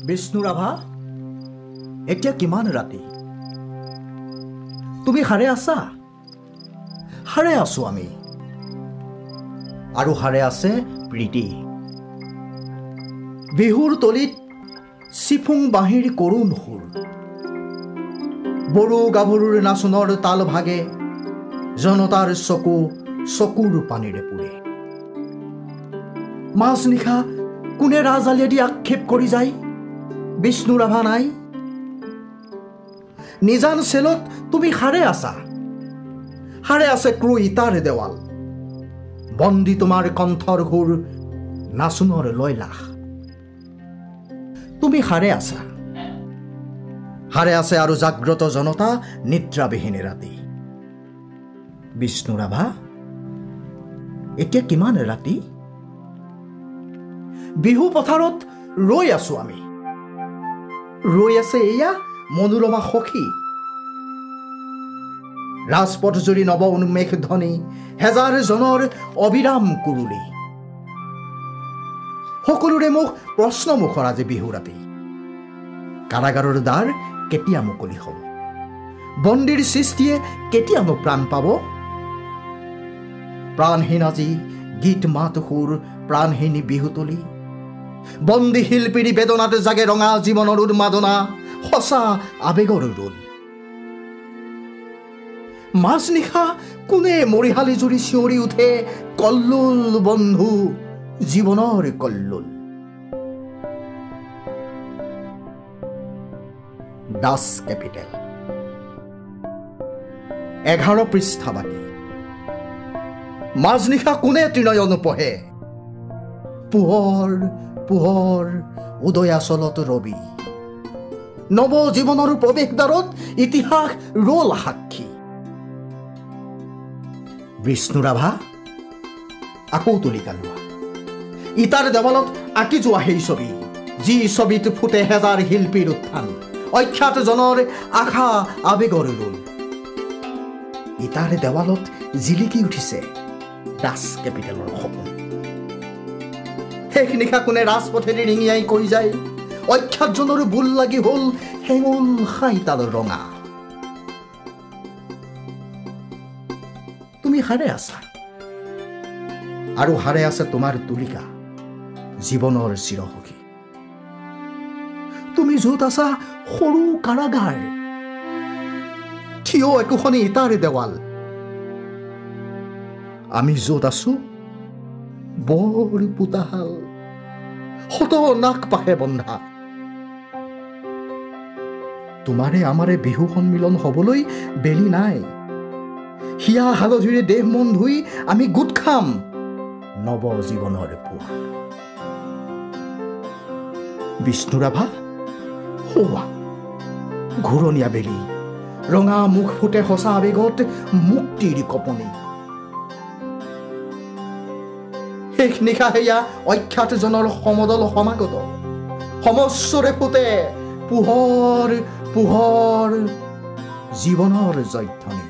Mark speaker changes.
Speaker 1: বিষ্ণু ৰাভা, এতিয়া কিমান ৰাতি? তুমি সাৰে আছা? সাৰে আছো আমি, আৰু সাৰে আছে প্ৰীতি। বিহুৰ তলিত চিফুং বাঁহীৰ কৰুণ সুৰ, বড়ো গাভৰুৰ নাচোনৰ তাল ভাগে, জনতাৰ চকু চকুৰ পানীৰে পুৰে। মাজনিশা কোনে ৰাজআলিয়েদি আক্ষেপ কৰি যায়, বিষ্ণু ৰাভা নাই। নিজান চেলত তুমি সাৰে আছা, সাৰে আছে ক্ৰু ইটাৰ দেৱাল, বন্দী তোমাৰ কণ্ঠৰ সুৰ, নাচোনৰ লয়লাস। তুমি সাৰে আছা, সাৰে আছে আৰু জাগ্ৰত জনতা নিদ্ৰাবিহীন ৰাতি। বিষ্ণু ৰাভা, এতিয়া কিমান ৰাতি? বিহু পথাৰত ৰৈ আছো আমি, ৰৈ আছে এয়া মনোৰমা সখী। ৰাজপথ জুৰি নৱ উন্মেষ ধ্বনি, হেজাৰ জনৰ অবিৰাম কুৰুলি। সকলোৰে মুখ প্ৰশ্নমুখৰ আজি বিহু ৰাতি। কাৰাগাৰৰ দ্বাৰ কেতিয়া মুকলি হ'ব? বন্দীৰ সৃষ্টিয়ে কেতিয়ানো প্ৰাণ পাব? প্ৰাণহীন আজি গীত মাত সুৰ, প্ৰাণহীন বিহুতলি। বন্দী শিল্পীৰ বেদনাত জাগে ৰঙা জীৱনৰ উন্মাদনা, সঁচা আৱেগৰ ৰোল। মাজনিশা কোনে মৰিশালি জুৰি চিঞৰি উঠে, কল্লোল বন্ধু, জীৱনৰ কল্লোল। দাস কেপিটেল, 11 পৃষ্ঠা বাকী। মাজনিশা কোনে ত্ৰিনয়ন পঢ়ে? পোহৰ পোহৰ উদয়াচলত ৰবি, নৱ জীৱনৰ প্ৰৱেশদ্বাৰত ইতিহাস ৰল সাক্ষী। বিষ্ণু ৰাভা, আকৌ তুলিকা লোৱা, ইটাৰ দেৱালত আঁকি যোৱা সেই ছবি, যি ছবিত ফুটে হেজাৰ শিল্পীৰ উত্থান, অখ্যাত জনৰ আশা আৱেগৰ ৰোল। ইটাৰ দেৱালত জিলিকি উঠিছে দাস কেপিটেলৰ সপোন। শেষ নিশা কোনে ৰাজপথেদি ৰিঙিয়াই কৈ যায়, অখ্যাতজনৰ বোল লাগি হ'ল হেঙুল খাইতাল ৰঙা। তুমি সাৰে আছা, আৰু সাৰে আছে তোমাৰ তুলিকা, জীৱনৰ চিৰসখী। তুমি য'ত আছা সৰু কাৰাগাৰ, থিয় একোখনি ইটাৰ দেৱাল। আমি য'ত আছো বৰ পোতাশাল, শত নাক পাশে বন্ধা। তোমাৰে আমাৰে বিহু সন্মিলন হ'বলৈ বেলি নাই। হিয়া হালধিৰে দেহ মন ধুই আমি গোট খাম নৱ জীৱনৰ পুৱা। বিষ্ণু ৰাভা, সৌৱা ঘূৰণীয়া বেলি, ৰঙা মুখ ফুটে সঁচা আৱেগত মুক্তিৰ কঁপনি। শেষ নিশা সেয়া অখ্যাতজনৰ সমদল সমাগত, সমস্বৰে ফুটে পোহৰ পোহৰ জীৱনৰ জয়ধ্বনি।